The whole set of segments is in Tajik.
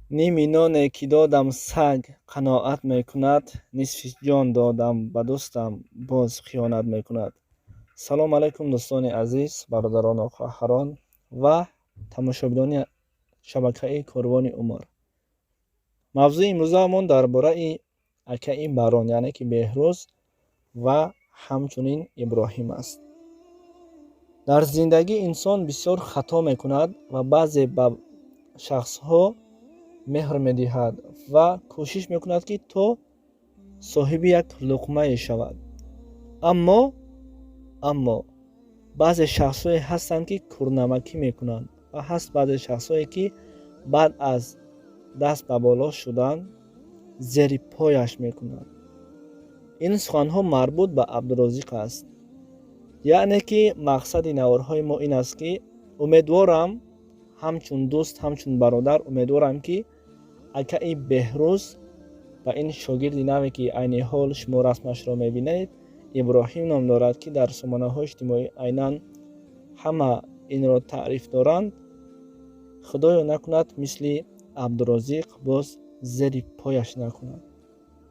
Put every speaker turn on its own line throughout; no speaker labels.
Ними ноне, ки додам, саг қаноат мекунад, нисфи ҷон додам ба дӯстам, боз хиёнат мекунад. Салом алайкум, дӯстони азиз, бародарону хоҳарон ва тамошобинони шабакаи Корвони Умр. Мавзӯи имрӯзаамон дар бораи акаи Барон, яъне ки Беҳрӯз, ва ҳамчунин Иброҳим аст. Дар зиндагӣ инсон бисёр хато мекунад ва баъзе ба шахсҳо меҳр медиҳад ва кӯшиш мекунад, ки то соҳиби як луқмае шавад. Аммо баъзе шахсҳое ҳастанд, ки кӯрнамакӣ мекунанд, ва ҳаст баъзе шахсҳое, ки баъд аз даст ба боло шудан зери пояш мекунанд. Ин суханҳо марбут ба Абдурозиқ аст. Яъне ки мақсади наворҳои мо ин аст, ки умедворам, ҳамчун дӯст, ҳамчун бародар, умедворам, ки акаи Беҳрӯз ба ин шогирди наве, ки айни ҳол шумо расмашро мебинед, Иброҳим ном дорад, ки дар сомонаҳои иҷтимоӣ айнан ҳама инро таъриф доранд, худоё накунад, мисли Абдурозиқ боз зери пояш накунад.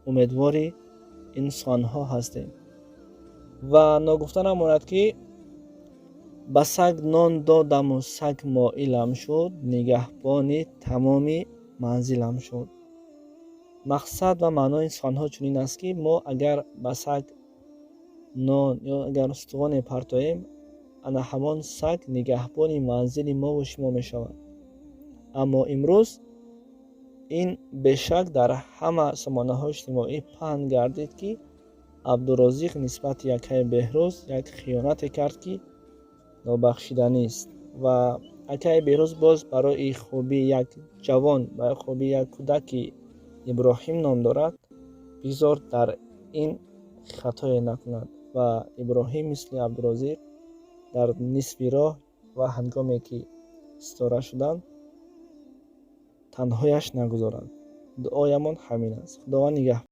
Умедвори ин суханҳо ҳастем. Ва ногуфта намонад, ки ба саг нон додаму саг моилам шуд, нигаҳбони тамоми манзилам шуд. Мақсад ва маънои суханҳо чунин аст, ки мо агар ба саг нон ё агар устухоне партоем, ана ҳамон саг нигаҳбони манзили мову шумо мешавад. Аммо имрӯз ин бешак дар ҳама сомонаҳои иҷтимоӣ паҳн гардид, ки Абдурозиқ нисбати акаи Беҳрӯз як хиёнате кард, ки нобахшиданист. Ва акаи Беҳрӯз боз барои хубии як ҷавон, барои хубии як кӯдак, ки Иброҳим ном дорад, бигзор дар ин хатое накунад ва Иброҳим мисли Абдурозиқ дар нисфи роҳ ва ҳангоме ки ситора шуданд, танҳояш нагузорад. Дуоямон ҳамин аст. Худованд нигаҳ.